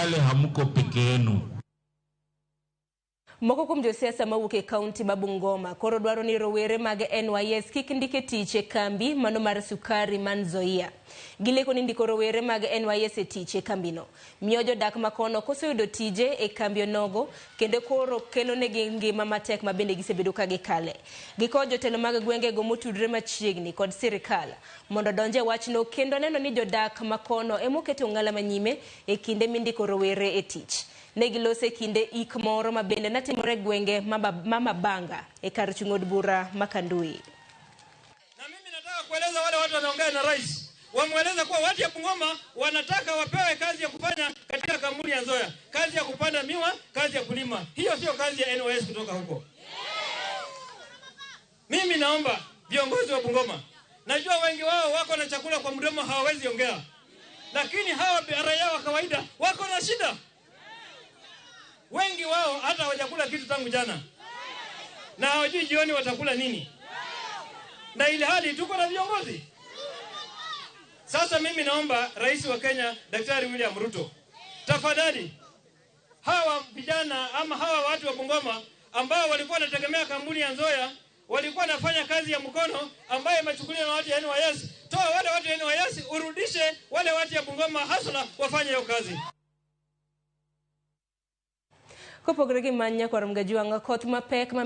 Pale hamuko peke yenu. Moko kuom josiasa mawuok e kaunti ma Bungoma koro dwaro ni rowere mag NYS kik ndike tich e kambi mano mar sukari man Nzoia. Gileko ni ndiko rowere mag NYS e tich e kambino miyo jodak makono koso yudo tije e kambi onogo kendo koro kelonegi ngima matek ma bende gisebedo ka gikale. Gikowo jotelo mag gwengego motudre machiegni kod sirikal mondo odonj e wachno kendo neno ni jodak makono emoketo ong'ala manyime e kinde mindiko rowere e tich. Ne gilose e kinde ik moro ma bende natimore e gwenge ma Mabanga e kar chung' od bura ma Kandui. Na mimi nataka kueleza wale watu wanaongea na rais, wamweleze kuwa watu ya Bungoma wanataka wapewe kazi ya kufanya katika kampuni ya Nzoia, kazi ya kupanda miwa, kazi ya kulima. Hiyo sio kazi ya NYS kutoka huko. Mimi naomba viongozi wa Bungoma, najua wengi wao wako na chakula kwa mdomo, hawawezi ongea, lakini hawa raia wa kawaida wako na shida. Wengi wao hata hawajakula kitu tangu jana, na hawajui jioni watakula nini, na ili hali tuko na viongozi. Sasa mimi naomba Rais wa Kenya Daktari William Ruto, tafadhali hawa vijana ama hawa watu wa Bungoma ambao walikuwa wanategemea kampuni ya Nzoia, walikuwa wanafanya kazi ya mkono ambayo imechukuliwa na watu ya NYS, toa wale watu ya NYS, urudishe wale watu ya Bungoma hasla wafanye hiyo kazi. Kopogore gi many nyakwar Mgajwang', koth mapek ma